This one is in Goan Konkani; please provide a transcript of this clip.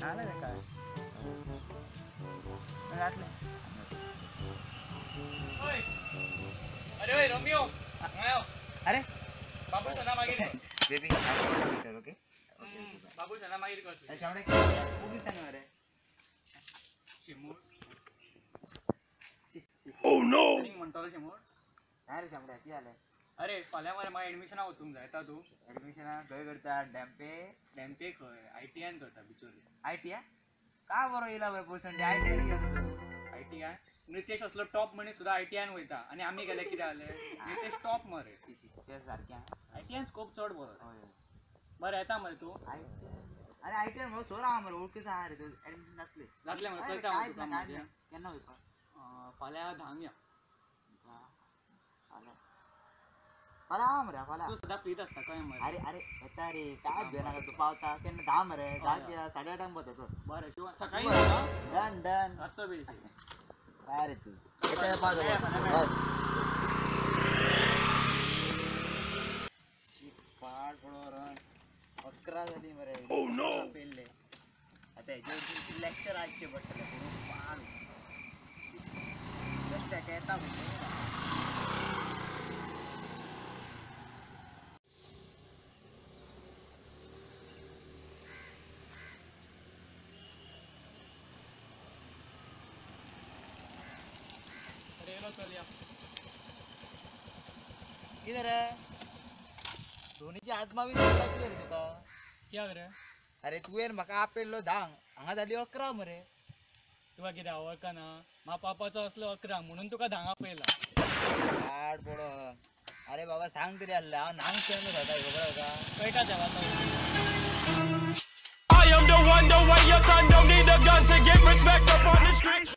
सांगलें ताका जातलें. अरे ओय रोमियो, अरे बाबू सना मागीर बेबी ओके बाबू सना मागीर कर. अरे खूब दिसांनी मरे. शिमूर. Oh no! म्हणटलो शिमूर. काय रे शामड्या कितें जालें? अरे फाल्यां मरे म्हाका एडमिशनाक वचूंक जाय. येता तूं? एडमिशनाक खंय करता? डॅम्पे? डॅम्पे खंय आयटीआयन करता बिचोली. आयटीआय? काय बरो येयला पळय पर्संट आयटीआय कित्याक? आयटीआय नितेश असलो टॉप मनीस सुद्दां आयटीआयन वयता आनी आमी गेले कितें जालें? नितेश टॉप मरे. तें सारकें. आयटीआयन स्कोप चड बरो. बरें येता मरे तूं? अरे आयटीआय म्हजो सोर आहा मरे, वळखीचो आहा रे. एडमिशन जातलें जातलें मरे. करता मरे तुका मागीर. केन्ना वयता? फाल्यां 10 या. फाल्यां फाल्यां आहा मरे. फाल्यां तूं सदां फ्रीच आसता कळ्ळें मरे. अरे अरे येता रे, काय भियेनाका तूं. पावता केन्ना? 10 मरे. 10 8:30 पावता चल. बरें सकाळीं. Done done. रातचो बेल. काय रे तूं येता पावता. पाड पडो 11 जाली मरे. पेल्ले आतां हेजे लेक्चर आयचे पडटलें. पाड बेश्टें हेका येता म्हणलें. कितें रे धोनीची आत्मा बी चडला कितें रे तुका? कित्याक रे? अरे तुवें म्हाका आपयल्लो 10, हांगा जाली 11 मरे. तुका कितें वळखना? म्हाका पापाचो असलो 11 म्हणून तुका 10 आपयला. पाड पडो. अरे बाबा सांग तरी आसलें हांव नांग शेण खाता खबर आसा? कळटा देवाचो. I am the one, the way your son don't need a gun to get respect up on the street.